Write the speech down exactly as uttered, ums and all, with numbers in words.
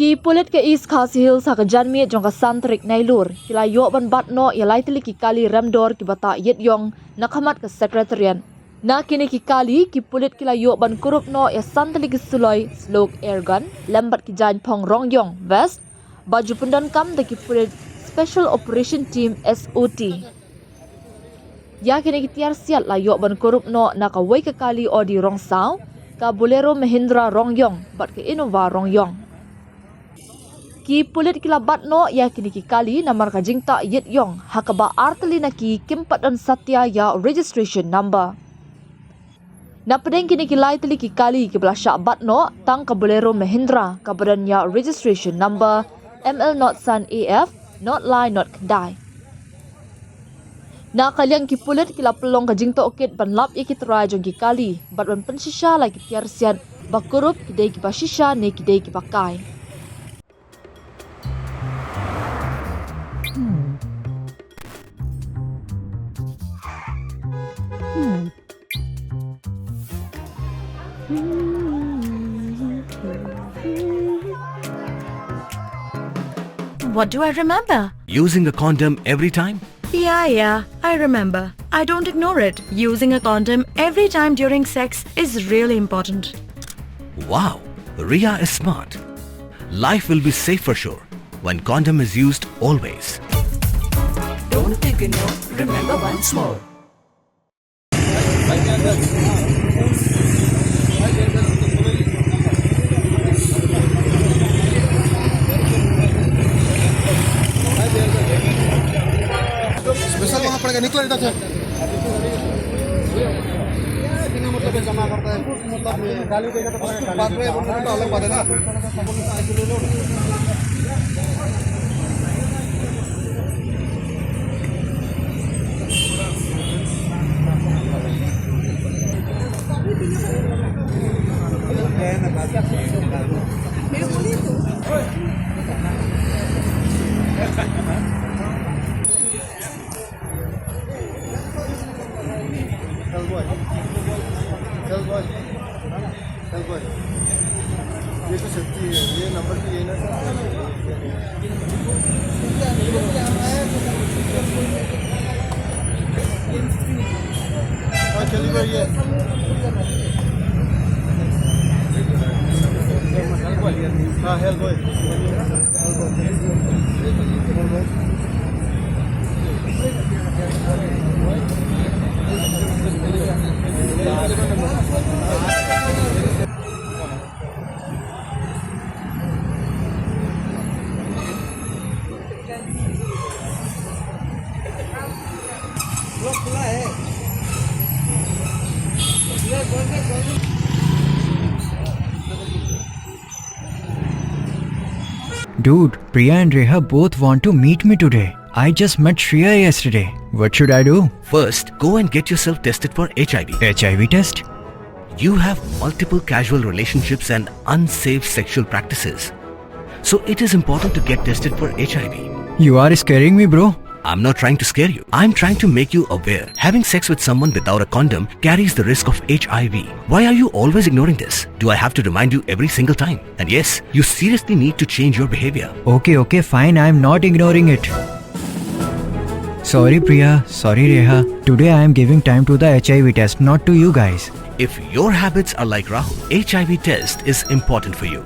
Ki pulit ka East Khasi Hills ha ka janmiet jong ka san tarik Nailur ki la ïoh ban bat noh ïa lai tylli ki kali remdor kiba tah ïit ïong na khmat ka Secretariat. Na kine ki kali, ki pulit ki la ïoh ban kurup noh ïa san tylli ki suloi slok airgun lem bad ki jaiñ phong rong ïong vest ba ju pyndonkam da ki pulit Special Operation Team, S O T. Ïa kine ki tiar siat la ïoh ban kurup noh na kawei ka kali Audi rong saw, ka Bolero Mahindra rong ïong bad ka Innova rong ïong. Ki pulit ki la bat noh ïa kine ki kali namar ka jingtah ïit ïong ha kaba ar tylli na ki kim pat don satia ïa registration number. Na pdeng kine ki lai tylli ki kali kiba la shah bat noh, tang ka Bolero Mahindra kaba don ïa registration number M L not san A F not lai not khyndai. Na ka liang ki pulit ki la pynlong ka jingtohkit ban lap ïa ki trai jong ki kali bad ban pynshisha la ki tiar siat ba kurup ki dei kiba shisha ne ki dei kiba kai. What do I remember? Using a condom every time? Yeah, yeah, I remember. I don't ignore it. Using a condom every time during sex is really important. Wow, Ria is smart. Life will be safe for sure when condom is used always. Don't ignore, remember once more. स्पेशल वहाँ पड़ेगा, निकलो इधर से। बिना मतलब के जमा करता है, कुछ मतलब ये गाली देगा तो उसको बात में बोलने का अलग बात है ना। ये तो सच्ची है, ये नंबर की ये ना। हाँ, चलिए भाई, ये। हाँ, हेल्प बॉय। Dude, Priya and Reha both want to meet me today. I just met Shreya yesterday. What should I do? First, go and get yourself tested for H I V. H I V test? You have multiple casual relationships and unsafe sexual practices. So it is important to get tested for H I V. You are scaring me, bro. I'm not trying to scare you. I'm trying to make you aware. Having sex with someone without a condom carries the risk of H I V. Why are you always ignoring this? Do I have to remind you every single time? And yes, you seriously need to change your behavior. Okay, okay, fine. I'm not ignoring it. Sorry, Priya. Sorry, Reha. Today I am giving time to the H I V test, not to you guys. If your habits are like Rahul, H I V test is important for you.